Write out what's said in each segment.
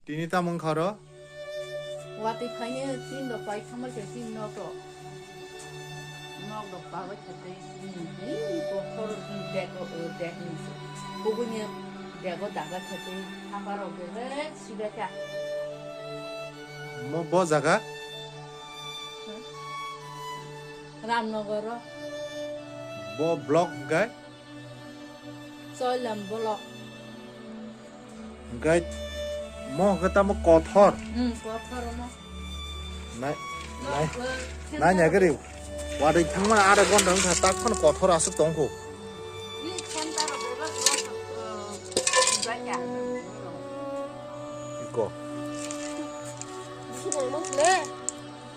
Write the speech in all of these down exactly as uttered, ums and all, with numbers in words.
Tini tamo wngkha oro? Watwi phaini tin rok pai thangma khe tin nok rok. Nok rok pabai khe tei, hmm, hmm, kothor, hmm, bag rok, eh, bag ni se. Kubuni bag o daga khe tei, hapar rok bebak sibai kha. Mo bo jaga? Ramnagar o. Bo block gai? Choilam block. Hwnkhe mo hwnkhe tamo kothor. Hmm, kothor mo. Nai, nai, nai, nai gari. Wadai thangma ada gonda wngkha, tak phano kothor aswk tongkho. Iko.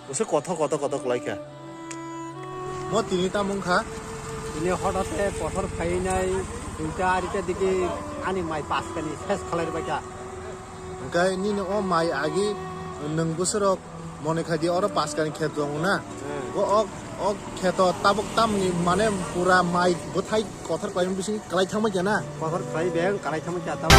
Busu kothor, kothor, kothor kwlaikha. Mo tini tamo wngkha? Tini hotate kothor phainai duita arita digi ani mai paskani ses khalai rwbaikha. Hwnkhe nini o mai agi nwng bwswrok mone khai di oro paskani khet tongo na? Hmm. Bo ok, ok kheto tabuk tamni mane pura mai bwthai kothor khlaimani bising kwlai thangma khe na? Kothor khlai beng kwlai thangma khe tamo.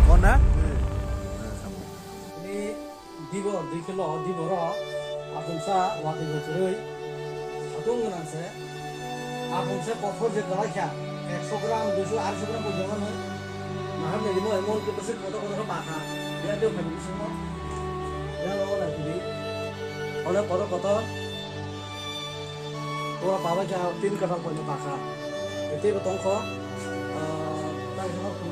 Kona? Ni dibo, dui kilo, dibo ro, asumsa, wati bo kwrwi, satung gwnang se, asumsa kothor je kwlai kha, ekso gram, duiso, arsho gram bo jogano, maham ni rimo emon khe bwswk kotor kotor khe bakha, ya tei phai bisingo, ya logo nai tini, onek kotor kotor, tora pabai kha, tin kwtal poino bakha, tei bo tongkho, ah, tai khe.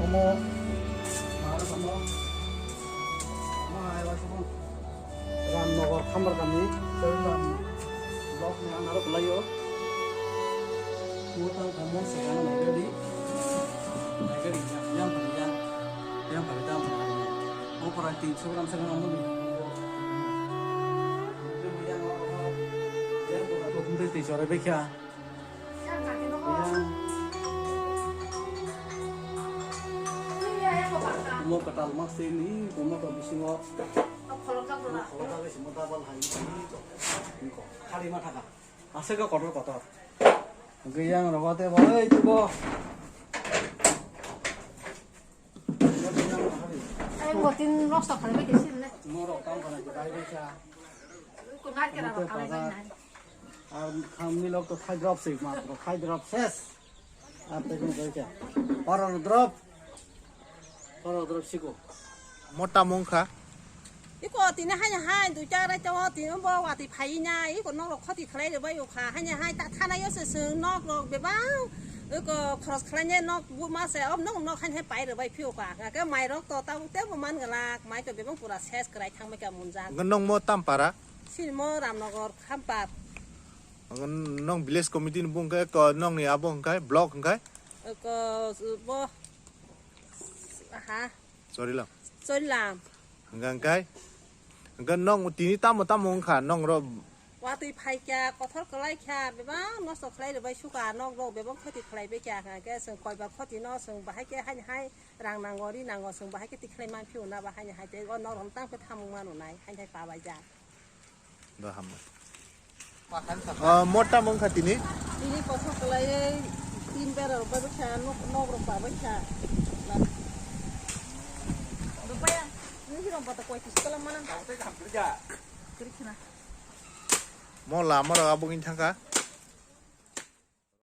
Omo, omo hai waisukmung Ramnagar Khambar kami, Ram block ni ang aro belai o. Mo tang kamo se kang nai gari, nai gari yang yang yang yang yang yang. Mo pora tin so gram se kang mo ni. Yang pora tu tei chore bekha. Omo kwtal mak se ni, omo to bisingo. Khoroksa bisingo double hai ni to. Khali ma thaka. Aswk kotor kotor. Geyang rogo te bo, ei tubo. Ai, mo tin noksa khalai bai khe sil le. Norok tam khana khe bai bai kha. Ko ngar khe rok khalai bai nai. Ar khamni lok to khai drop se matro, khai drop ses. Ar te kun koi kya? Paro drop. Paro drop siko. Mota mungkha. Iko tini haino hai duita raita o tini bo watwi phai na, iko nok rok khoti khlai rwbai o kha. Haino hai ta thana yo se chwng nok rok bebak iko khoros khlai nai nok bu ma se ob nok nok haino hai pai rwbai phi o kha. Hwnkhe mai rok to tabuk tebo man glak, mai to bebak pura ses kwrai thang bai kha munjak. Hwnkhe nokmo tam para? Sinimo Ramnagar Khampar. Hwnkhe nong village committee ni bung khe ko nongni abo hwnkhe block hwnkhe? Ko bo ha. Chorilam. Chorilam. Hwnkhe hwnkhe? Hwnkhe nong tini tamo tamo wngkha nong ro? Watwi phai kha, kothor kwlai kha, bebak nosto khlai rwbai sukha, nok rok bebak khoti khlai bai kha, hwnkhe chwng koibar khoti no chwng bahai khe haini hai rang nango, ri nango, chwng bahai khe tikhlai man phio na, ba haini hai tei o nok rok tang khe thamung mano nai, haini hai pa bai ja. Do hambai. Ah, mota mungkha tini? Tini kothok kwlaiwi tin bera rok bai kha, nok, nok rok ba bai kha. Rupaya, nini rok bata koi kis kalam mana? Kiri khna. Mo lama rok abo wngwi thangkha.